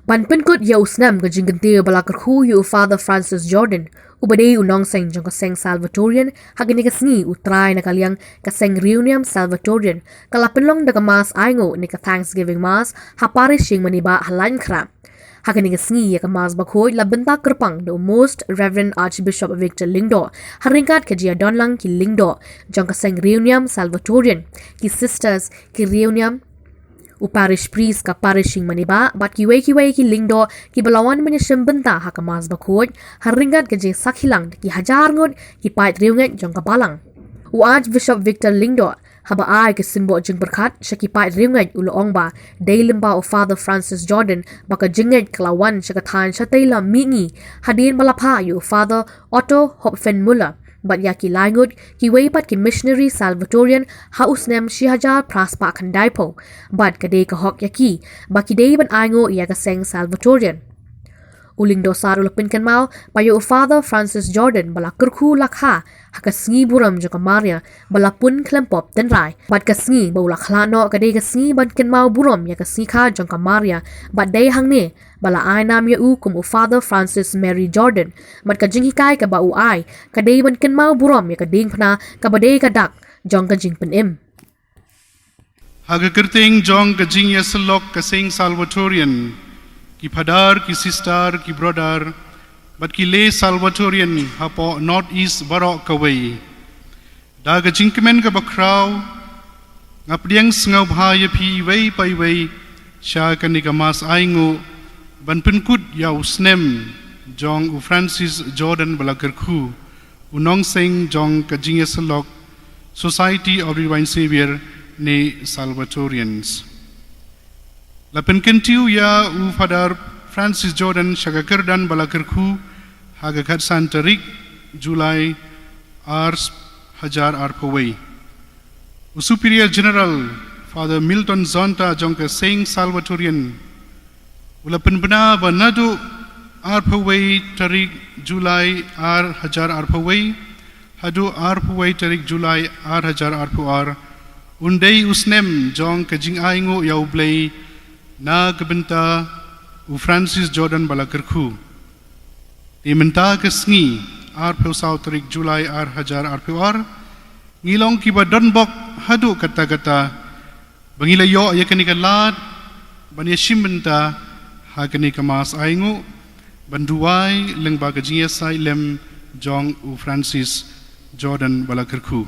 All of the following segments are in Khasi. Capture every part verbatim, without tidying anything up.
Ban pynkut ïa u snem ka jingkyntiew ba la kyrkhu ïa u Father Francis Jordan, uba dei u nongseng jong ka seng Salvatorian, ha kane ka sngi u trai na ka liang ka seng riewniam Salvatorian, ka la pynlong da ka Mass ainguh ne ka Thanksgiving Mass ha Parish Shingmaniba ha Laitumkhrah. Ha kane ka sngi ïa ka Mass bakhuid la bynta kyrpang da u Most Reverend Archbishop Victor Lyngdoh, ha ryngkat ka jingïadonlang ki lyngdoh jong ka seng riewniam Salvatorian, ki sisters, ki riewniam, u parish priest ka Parish Shingmaniba, bad kiwei kiwei ki lyngdoh kiba la wan ban ïashim bynta ha ka Mass bakhuid, ha ryngkat ka jingsakhi lang da ki hajar ngut ki paid riewngeit jong ka balang. U Archbishop Victor Lyngdoh, haba ai ka symbol jingpyrkhat sha ki paid riewngeit, u la ong ba dei lyngba u Father Francis Jordan ba ka jingngeit ka la wan sha ka thaiñ shatei lam mihngi, hadien ba la phah ïa u Father Otto Hopfenmuller bad ïa ki lai ngut kiwei pat ki missionary Salvatorian ha u snem shi hajar phra spah khyndaiphew, bad ka dei ka hok ïa ki ba ki dei ban ainguh ïa ka seng Salvatorian. U Lyngdoh Sar u la pynkynmaw ba ïa u Father Francis Jordan ba la kyrkhu la kha ha ka sngi burom jong ka Maria ba la pun khlem pop tynrai, bad ka sngi ba u la khlad noh ka dei ka sngi ban kynmaw burom ïa ka sngi kha jong ka Maria, bad dei hangne ba la ai nam ïa u kum u Father Francis Mary Jordan, bad ka jinghikai kaba u ai ka dei ban kynmaw burom ïa ka diengphna kaba dei ka dak jong ka jingpynim. Ha ka kyrteng jong ka jingïasyllok ka seng Salvatorian, ki phadar, ki sister, ki brother, bad ki lay Salvatorian hapoh North East baroh kawei, da ka jingkmen kaba khraw, nga pdiang sngewbha ïa phi iwei pa iwei sha kane ka Mass ainguh ban pynkut ïa u snem jong u Francis Jordan ba la kyrkhu, u nongseng jong ka jingïasyllok Society of the Divine Savior ne Salvatorians. La pynkyntiew ïa u Father Francis Jordan sha ka kyrdan ba la kyrkhu ha ka khatsan tarik July ar hajar arphew wei. U Superior General Father Milton Zonta jong ka seng Salvatorian u la pynbna ba naduh arphew wei tarik July ar hajar arphew wei haduh arphew wei tarik July ar hajar arphew ar, un dei u snem jong ka jingainguh ïa U Blei na ka bynta u Francis Jordan ba la kyrkhu. Te mynta ka sngi, arphew saw tarik July ar hajar arphew ar, ngi long kiba donbok haduh katta katta ba ngi la ïoh ïa kane ka lad ban ïashim bynta ha kane ka Mass ainguh ban duwai lyngba ka jingïasaid lem jong u Francis Jordan ba la kyrkhu.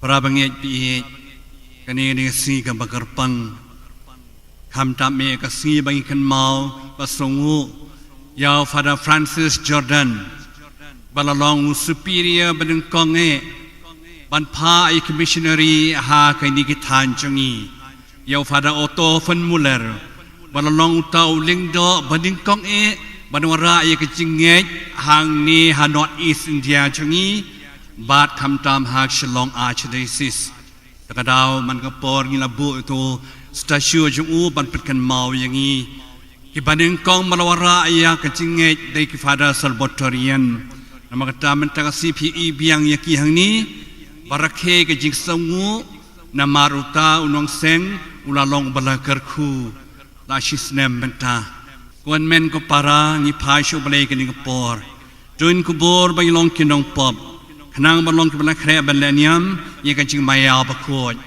Para bangeit, baieit, kane ka dei ka sngi kaba kyrpang. Khamtam eh ka sngi ba ngi kynmaw ba sngewnguh ïa u Father Francis Jordan ba la long u superior ba nyngkong eh ban phah ïa ki missionary ha kine ki thaiñ jong ngi. Ïa u Father Otto von Muller ba la long uta u lyngdoh ba nyngkong eh ban wanrah ïa ka jingngeit hangne ha North East India jong ngi, bad khamtam ha Shillong Archdiocese. Te ka daw man ka por ngi la buh ïa uto u statue jong u ban pynkynmaw ïa ngi. Kiba nyngkong ba la wanrah ïa ka jingngeit dei ki Father Salvatorian. Namar kata mynta ka sngi phi i biang ïa ki hangne ba rakhe ka jingsngewnguh namar uta u nongseng u la long ba la kyrkhu la shi snem mynta. Ko hynmen ko para, ngi phai sha U Blei kane ka por. To ngin kubur ba ngin long ki nongpop, khnang ban long kiba la khreh ban leh niam ïa ka jingmaïa bakhuid.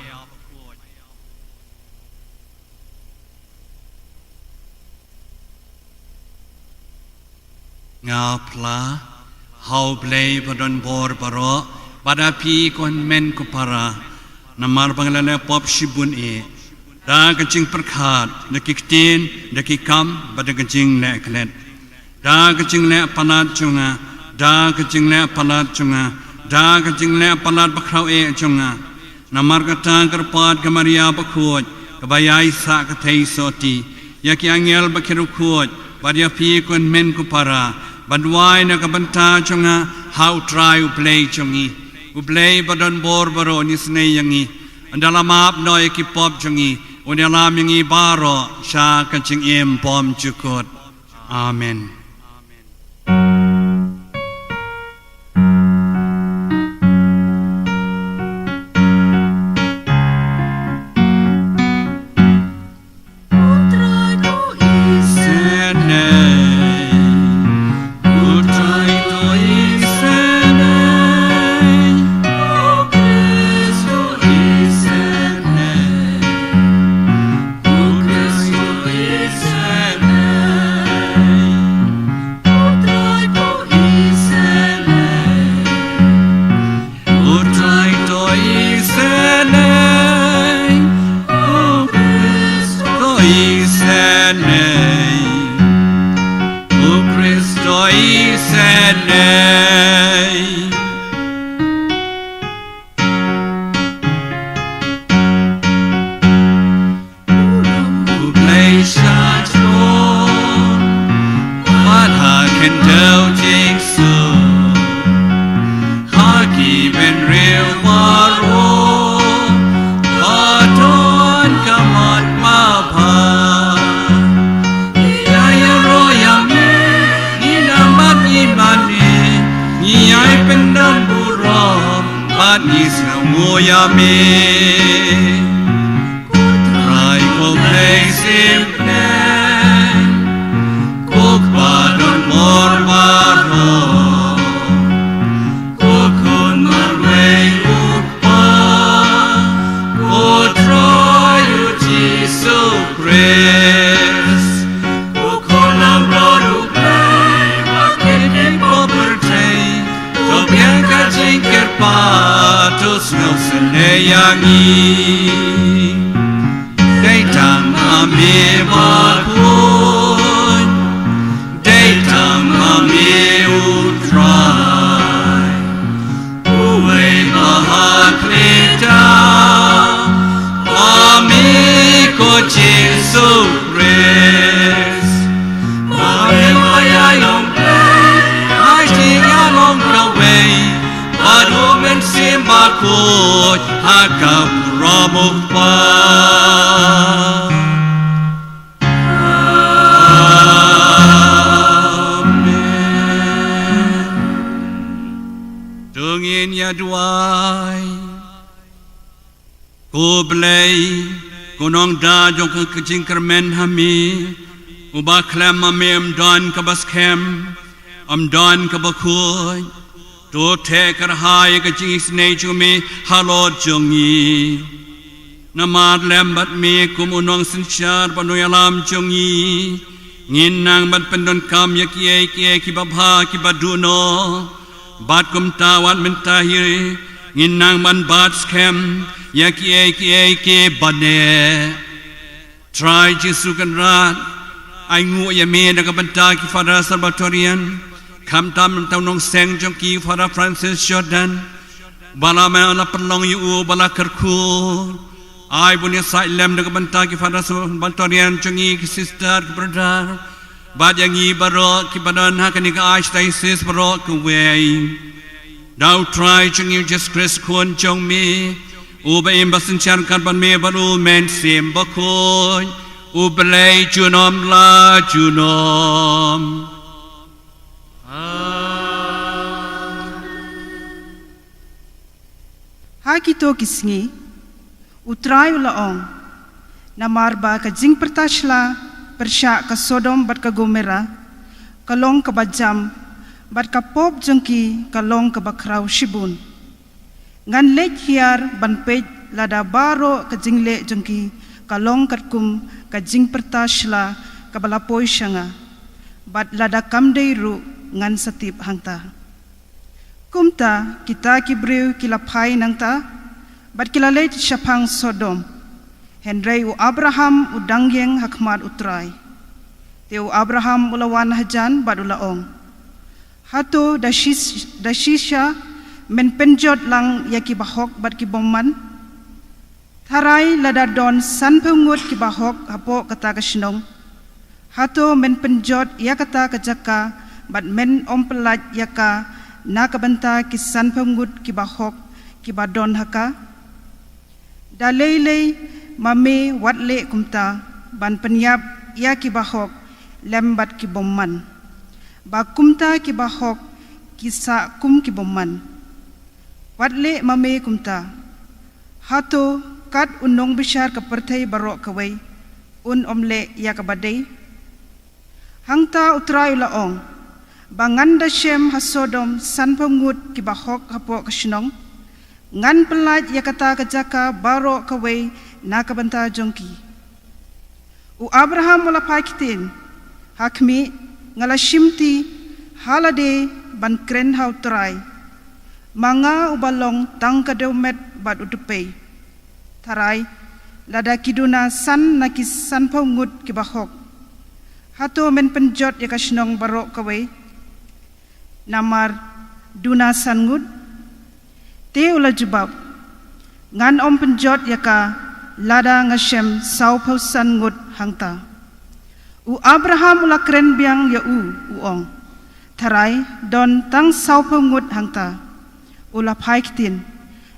Nga phla ha U Blei ba don bor baroh, bad ha phi ko hynmen ko para, namar ba nga la leh pop shibun eh, da ka jingpyrkhat, da ki ktien, da ki kam, bad da ka jingleh klet. Da ka jingleh palat jong nga, da ka jingleh palat jong nga, da ka jingleh palat bakhraw eh jong nga. Namar kata kyrpad ka Maria bakhuid, kaba ïaisah ka theisotti, ïa ki angel ba ki riewkhuid, bad ïa phi ko hynmen ko para, ban duwai na ka bynta jong nga ha U Trai U Blei jong ngi. U Blei ba don bor baroh un isynei ïa ngi. Un da la map noh ïa ki pop jong ngi, un ïalam ïa ngi baroh sha ka jingim bymjukut. Amen. U Kristo i sene. U Blei sha jrong, bad ha khyndew jingsuk, ha ki bynriew baroh, ba don ka mat ma bha. Ïa ïaroh ïa me, ngi na mat ngi mane, ngi ai pyndon burom, bad ngi sngewnguh ïa me. Ko Trai ko Blei symphang, ko Kpa don bor baroh, ko Khun marwei u Kpa, ko Trai u Jisu Khrist, ko Khun lamroh u Blei, ba kit ki pop pyrthei, to biang ka jingkyrpad, to sngewsynei ïa ngi. Dei tang ma me bakhuid, dei tang ma me u Trai, uwei ba ha khlieh, ma me ko Jisu Khrist. Ma me ba ïaid long Blei, ha jingïalong kawei bad u Mynsiem Bakhuid, ha ka burom u Kpa. Amen. To ngin ïa duwai. Ko Blei, ko Nongda jong ka jingkyrmen ha me, uba khlem ma me ym don kaba skhem, ym don kaba khuid. To theh kyrhai ïa ka jingisynei jong me halor jong ngi. Namar lem bad me kum u nongsynshar bad nongïalam jong ngi, ngin nang ban pyndonkam ïa kiei kiei kiba bha kiba duhnoh. Bad kumta wat mynta hi ngin nang ban bat skhem ïa kiei kiei kiba neh. Trai Jisu Kynrad, ai nguh ïa me na ka bynta ki Father Salvatorian, khamtam na u nongseng jong ki Father Francis Jordan, ba la me la pynlong ïa u ba la kyrkhu. Ai bun ïasaid lem na ka bynta ki Father Salvatorian jong ngi, ki sister, ki brother, bad ïa ngi baroh kiba don ha kane ka archdiocese baroh kawei. Da u Trai jong ngi u Jisu Khrist Khun jong me, uba im bad synshar ryngkat bad me bad u Mynsiem Bakhuid, U Blei junom la junom. Amen. Ha kito ki sngi, u Trai u la ong, namar ba ka jingpyrta shla pyrshah ka Sodom bad ka Gomorrah ka long kaba jam, bad ka pop jong ki ka long kaba khraw shibun. Ngan leit hiar ban peit lada baroh ka jingleh jong ki ka long katkum ka jingpyrta shla kaba la poi sha nga, bad lada kam dei ruh ngan sa tip hangta. Kumta kita ki briew ki la phai nangta, bad ki la leit shaphang Sodom. Hynrei u Abraham u dang ïeng ha khmat u Trai. Te u Abraham u la wan hajan bad u la ong, hato da shi, da shisha men pynjot lang ïa ki bahok bad ki bymman? Tharai lada don sanphew ngut ki bahok hapoh kata ka shnong, hato men pynjot ïa kata ka jaka bad men ym pyllait ïa ka na ka bynta ki sanphew ngut ki bahok kiba don ha ka? Da lei lei ma me wat leh kumta, ban pynïap ïa ki bahok lem bad ki bymman, ba kumta ki bahok ki sah kum ki bymman. Wat leh ma me kumta. Hato kat u nongbishar ka pyrthei baroh kawei un ym leh ïa kaba dei? Hangta u Trai u la ong, ba ngan da shem ha Sodom sanphew ngut ki bahok hapoh ka shnong, ngan pyllait ïa kata ka jaka baroh kawei na ka bynta jong ki. U Abraham u la phai ktien, ha khmih, nga la shimti ha lade ban kren ha u Trai, ma nga uba long tang ka dewmet bad u dpei. Tharai lada ki duna san na ki sanphew ngut ki bahok, Hato men pynjot ïa ka shnong baroh kawei namar duna san ngut? Te u la jubab, ngan ym pynjot ïa ka lada nga shem sawphew san ngut hangta. U Abraham u la kren biang ïa u, u ong, tharai don tang sawphew ngut hangta. U la phai ktien,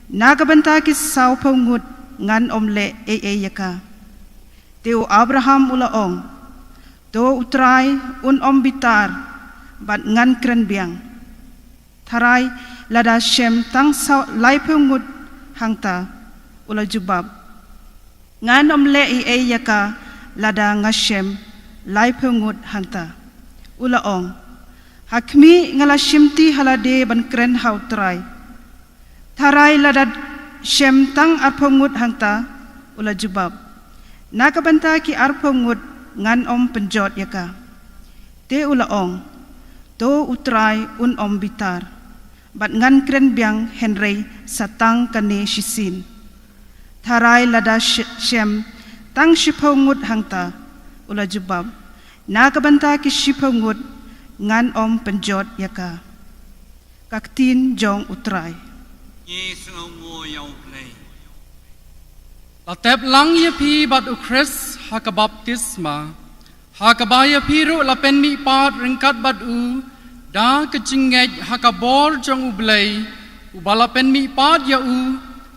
na ka bynta ki sawphew ngut ngan ym leh ei ei ïa ka. Te u Abraham u la ong, to u Trai un ym bitar bad ngan kren biang. Tharai lada shem tang saw laiphew ngut hangta. U la jubab, ngan ym leh ei ei ïa ka lada nga shem laiphew ngut hangta. U la ong, ha khmih nga la shimti ha lade ban kren ha u Trai. Tharai lada shem tang arphew ngut hangta. U la jubab, na ka bynta ki arphew ngut ngan ym pynjot ïa ka. Te u la ong, to u Trai un ym bitar bad ngan kren biang hynrei sa tang kane shisien. Tharai lada sh- shem tang shiphew ngut hangta. U la jubab, na ka bynta ki shiphew ngut ngan ym pynjot ïa ka. Ka ktien jong u Trai. Ngi sngewnguh ïa u Blei. La tep lang ïa phi bad u Khrist ha ka baptisma, ha kaba ïa phi ruh la pynmihpat ryngkat bad u da ka jingngeit ha ka bor jong u Blei, uba la pynmihpat ïa u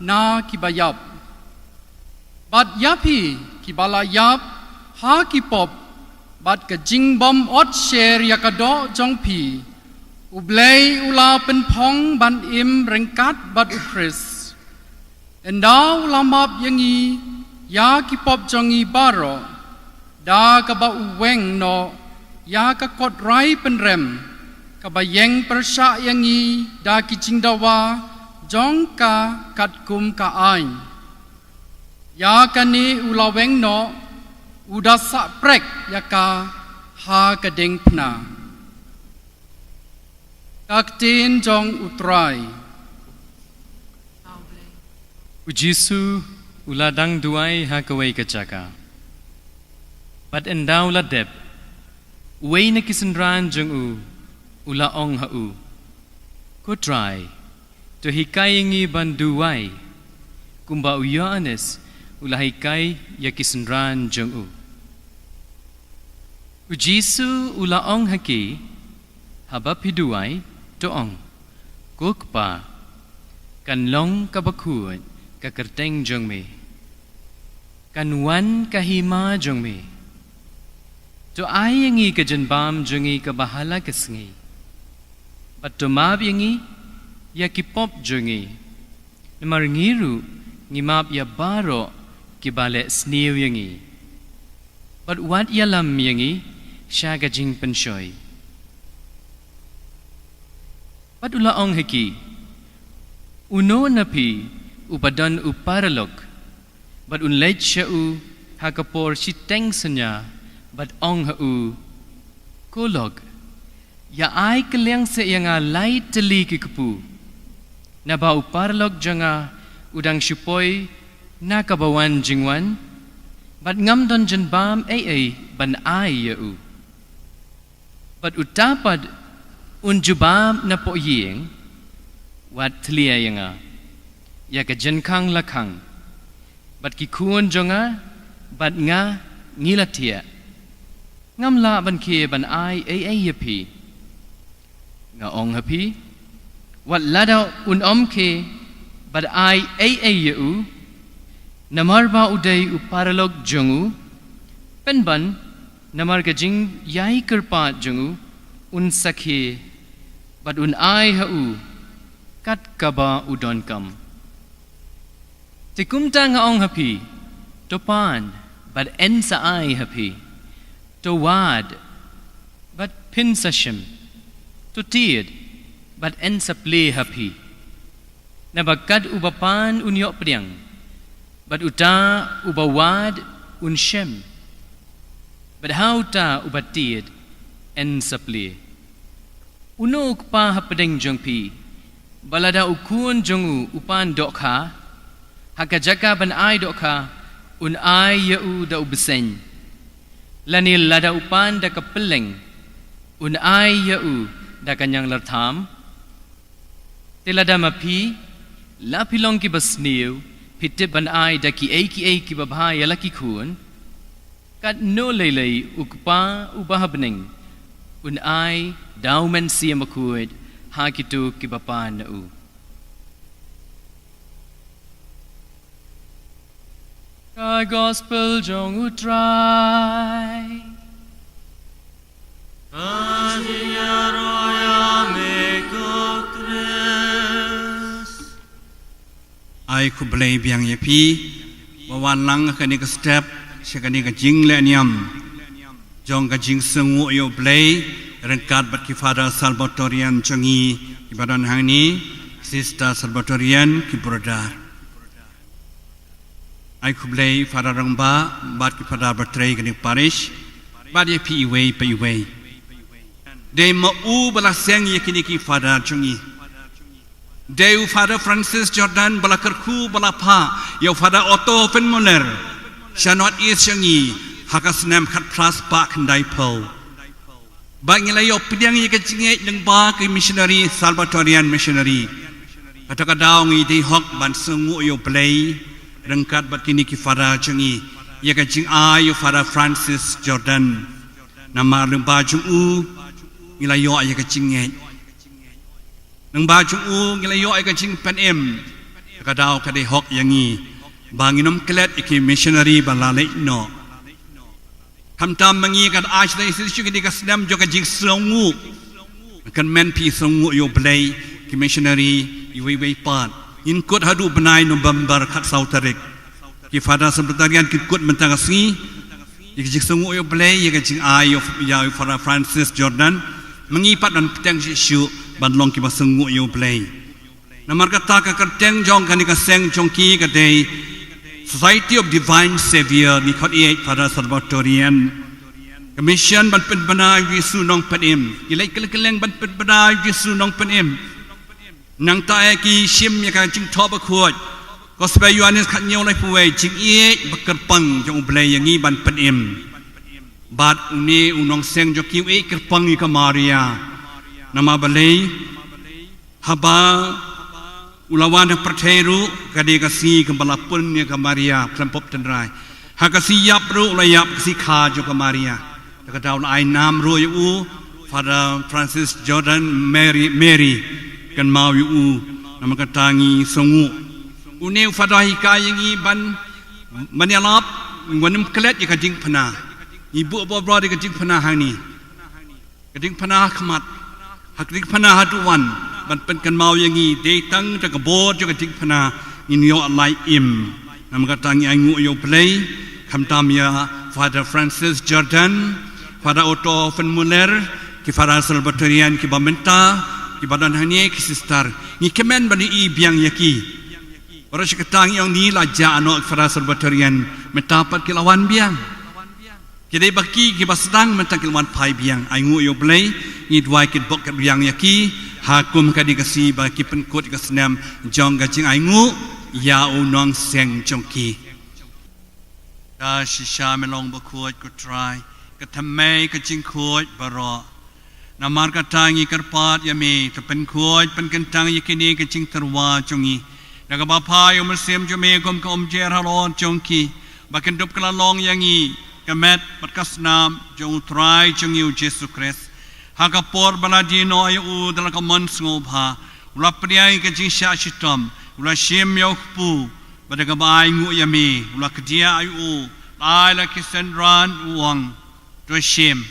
na kiba ïap. Bad ïa phi kiba la ïap ha ki pop bad ka jingbym ot sher ïa ka doh jong phi, u Blei u la pynphong ban im ryngkat bad u Khrist. Ynda u la map ïa ngi ïa ki pop jong ngi baroh, da kaba u weng noh ïa ka kot rai pynrem, kaba ïeng pyrshah ïa ngi da ki jingdawa jong ka katkum ka aiñ. Ïa kane u la weng noh, u da sah prek ïa ka ha ka diengphna. Ka ktien jong u Trai. U Jisu u la dang duwai ha kawei ka jaka. Bad ynda u la dep, uwei na ki synran jong u u la ong ha u, ko Trai, to hikai ïa ngi ban duwai, kumba u Ïoannis u la hikai ïa ki synran jong u. U Jisu u la ong ha ki, haba phi duwai, to ong, ko Kpa, kan long kaba khuid ka kyrteng jong me. Kan wan ka hima jong me. To ai ïa ngi ka jingbam jong ngi kaba ha la ka sngi. Bad to map ïa ngi ïa ki pop jong ngi. Namar ngi ruh ngi map ïa baroh kiba leh sniew ïa ngi. Bad wat ïalam ïa ngi sha ka jingpynshoi. Bad u la ong ha ki, uno na phi uba don u paralok, bad un leit sha u ha ka por shiteng synñia, bad ong ha u, ko lok, ïa ai kylliang seh ïa nga lai tylli ki kpu. Naba u paralok jong nga u dang shu poi na kaba wan jingwan, bad ngam don jingbam ei ei ban ai ïa u. Bad uta pat un jubab napoh ïing, wat thlia ïa nga, ïa ka jingkhang la khang, bad ki khun jong nga bad nga ngi la thiah. Ngam lah ban khie ban ai ei ei ïa phi. Nga ong ha phi, wat lada un ym khie bad ai ei ei ïa u, namar ba u dei u paralok jong u, pynban namar ka jingïai kyrpad jong u, un sa khie bad un ai ha u kat kaba u donkam. Te kumta nga ong ha phi, to pan bad yn sa ai ha phi. To wad bad phin sa shim. To tied bad yn sa plie ha phi. Naba kat uba pan un ïoh pdiang, bad uta uba wad un shem, bad ha uta uba tied yn sa plie. Uno u kpa hapdeng jong phi, ba lada u khun jong u u pan dohkha, ha ka jaka ban ai dohkha, un ai ïa u da u bseiñ? Lane lada u pan da ka pylleng, un ai ïa u da ka ñianglartham? Te lada ma phi, la phi long kiba sniew, phi tip ban ai da kiei kiei kiba bha ïa la ki khun, katno lei lei u Kpa uba ha bneng un ai da u Mynsiem Bakhuid ha kito kiba pan na u. Ka Gospel jong U Trai. Ka jingïaroh ïa me ko Khrist. Ai khublei biang ïa phi ba wan lang ha kane ka step sha kane ka jingleh niam jong ka jingsngewnguh ïa U Blei ryngkat bad ki Father Salvatorian jong ngi kiba don hangne, Sister Salvatorian, ki brother. Ai khublei Father Rangbah bad ki Father ba trei kane ka parish bad ïa phi iwei pa iwei. Dei ma u ba la seng ïa kine ki Father jong ngi. Dei u Father Francis Jordan ba la kyrkhu ba la phah ïa u Father Otto Fenmuller sha North East jong ngi ha ka snem khatphra spah khyndai phew. Ba ngi la ïoh pdiang ïa ka jingngeit lyngba ki missionary, Salvatorian missionary. Kata ka daw ngi dei hok ban sngewnguh ïa U Blei ryngkat bad kine ki Father jong ngi ïa ka jingai ïa u Father Francis Jordan. Namar lyngba jong u ngi la ïoh ïa ka jingngeit. Lyngba jong u ngi la ïoh ïa ka jingpynim. Ka daw ka dei hok ïa ngi ba ngin ym klet ïa ki missionary ba la leit noh. Khamtam ma ngi ka Archdiocese shu ka dei ka snem jong ka jingsngewnguh. Kan men phi sngewnguh ïa U Blei ki missionary iwei iwei pat. Ngin kut haduh bnai November khatsaw tarik. Ki Father Salvatorian kin kut mynta ka sngi. Ïa ka jingsngewnguh ïa U Blei, ïa ka jingai ïa u, ïa u Father Francis Jordan. Ma ngi pat ban bteng shuh shuh ban long kiba sngewnguh ïa U Blei. Namar kata ka kyrteng jong kane ka seng jong ki ka dei Society of Divine Savior, ngi khot ïa Father Salvatorian. Ka mission ban pynbna ïa u Jisu Nongpynim. Ki leit kylleng kylleng ban pynbna ïa u Jisu Nongpynim. Nangta ïa ki shim ïa ka Jingthoh Bakhuid. Gospel Ïoannis khathynñiew laiphew wei, jingïeit ba kyrpang jong U Blei ïa ngi ban pynim. Bad une u nongseng jong ki u ïeit kyrpang ïa ka Maria. Namar balei, haba u la wan ha pyrthei ruh ka dei ka sngi kaba la pun ïa ka Maria khlem pop tynrai. Ha ka sngi ïap ruh u la ïap ka sngi kha jong ka Maria. Te ka daw la ai nam ruh ïa u Father Francis Jordan Mary, Mary, kynmaw ïa u. Namar kata ngi sngewnguh. Une u Father hikai ïa ngi ban, ban ïalap, ngim klet ïa ka jingphna. Ngi buh bor bor ïa ka jingphna hangne. Ka jingphna ha khmat, ha ka jingphna haduh wan, ban pynkynmaw ïa ngi, dei tang da ka bor jong ka jingphna ngin ïoh lai im. Namar kata ngi ainguh ïa U Blei, khamtam ïa Father Francis Jordan, Father Otto Fenmuller, ki Father Salvatorian kiba mynta, kiba don hangne, ki sister. Ngi kmen ban ïohi biang ïa ki. Baroh shi katta ngi ong ngi la jah noh ki Father Salvatorian, mynta pat ki la wan biang. Ki dei ba ki, kiba sdang mynta ki la wan phai biang, ainguh ïa U Blei, ngi duwai kin bok kin biang ïa ki, ha kum ka dei ka sngi ba ki pynkut ka snem jong ka jingainguh ïa u nongseng jong ki. Ka shisha me long bakhuid ko Trai, ka thymmei ka jingkhuid baroh. Namar kata ngi kyrpad ïa me, to pynkhuid pynkyntang ïa kine ki jingtyrwa jong ngi. Da kaba phai ïa u mynsiem jong me kum ka umjer halor jong ki, ba kin dup kylla long ïa ngi ka met bad ka snam jong u Trai jong ngi u Jisu Khrist. Ha ka por ba la die noh ïa u da la ka mon sngewbha, u la pdiang ïa ka jingshah shitom, u la shim ïa u kpu, bad da kaba ainguh ïa me, u la kdiah ïa u, la ai la ki synran, u ong, to shim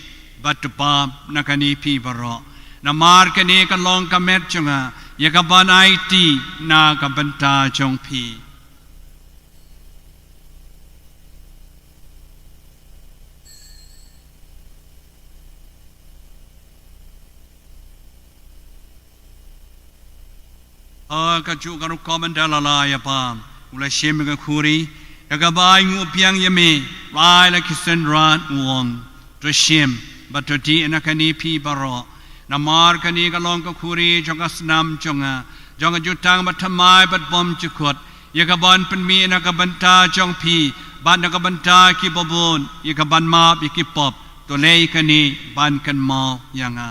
bad to pap na kane phi baroh. Namar kane ka long ka met jong nga, ïa kaban aiti na ka bynta jong phi. Ha kajuh ka rukom ynda la la ïa pap, u la shim ïa ka khuri, da kaba ainguh biang ïa me, la ai la ki synran, u ong, to shim bad to dih na kane phi baroh. Namar kane ka long ka khuri jong ka snam jong nga, jong ka jutang bathymmai bad bymjukut, ïa kaban pynmih na ka bynta jong phi Bad na ka bynta kiba bun, ïa kaban map ïa ki pop, to leh kane ban kynmaw ïa nga.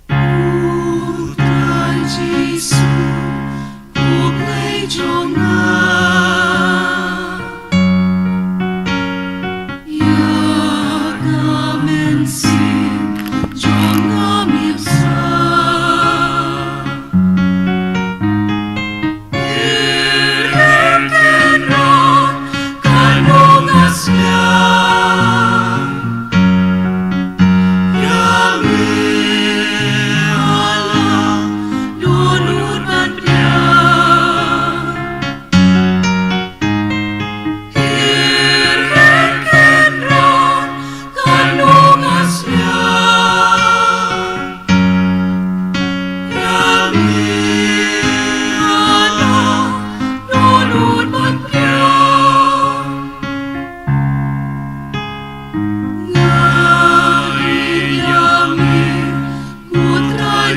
U Trai Jisu, U Blei jong nga, ïa ka mynsiem jong nga ym ïoh sah.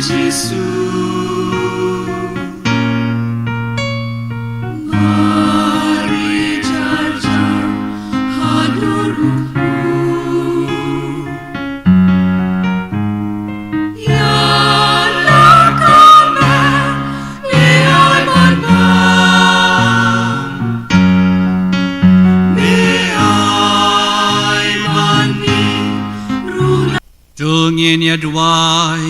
Jisu, mari jar jar haduh ruh. Ïa la ka me, me ai ban bam, me ai ban mih ruh la. To ngin ïa duwai.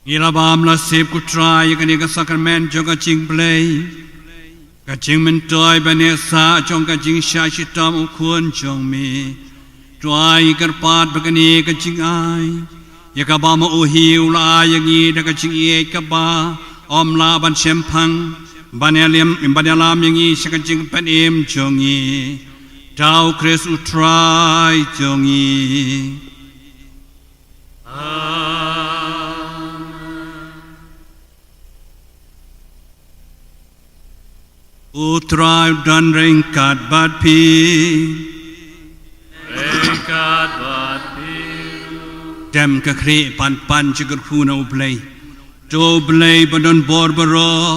Ngi la bam la sip ko Trai ïa kane ka sakramen jong ka jingblei, ka jingmyntoi ba neh sah jong ka jingshah shitom u Khun jong me. To ai kyrpad ba kane ka jingai, ïa kaba ma u hi u la ai ïa ngi da ka jingïeit kaba ym lah ban shemphang, ban ïalam, ban ïalam ïa ngi sha ka jingpynim jong ngi. Da u Khrist u Trai jong ngi. Amen. U Trai u don ryngkat bad phi. Ryngkat bad phi. Dem ka khrieh ban pan jingkyrkhu na U Blei. To U Blei ba don bor baroh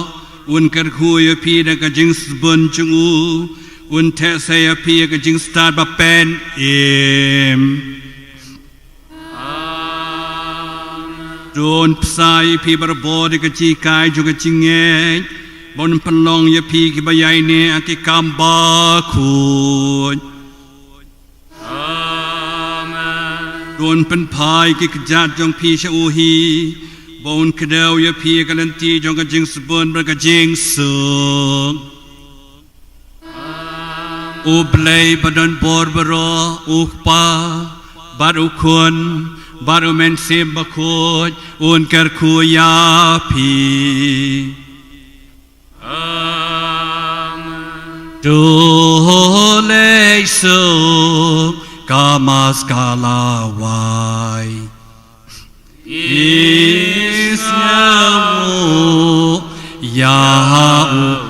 un kyrkhu ïa phi da ka jingsbun jong u, un theh sa ïa phi ïa ka jingstad ba pynim. To un bsa ïa phi barabor da ka jinghikai jong ka jingngeit, ba un pynlong ïa phi kiba ïaineh ha ki kam bakhuid. Amen. To un pynphai ki kjat jong phi sha u hi, ba un kdew ïa phi ha ka lynti jong ka jingsbun bad ka jingsuk. U Blei ba don bor baroh, u Kpa, bad u Khun, bad u Mynsiem Bakhuid, un kyrkhu ïa phi. Amen. To leit suk, ka Mass ka la wai. Ngi sngewthuh ïa u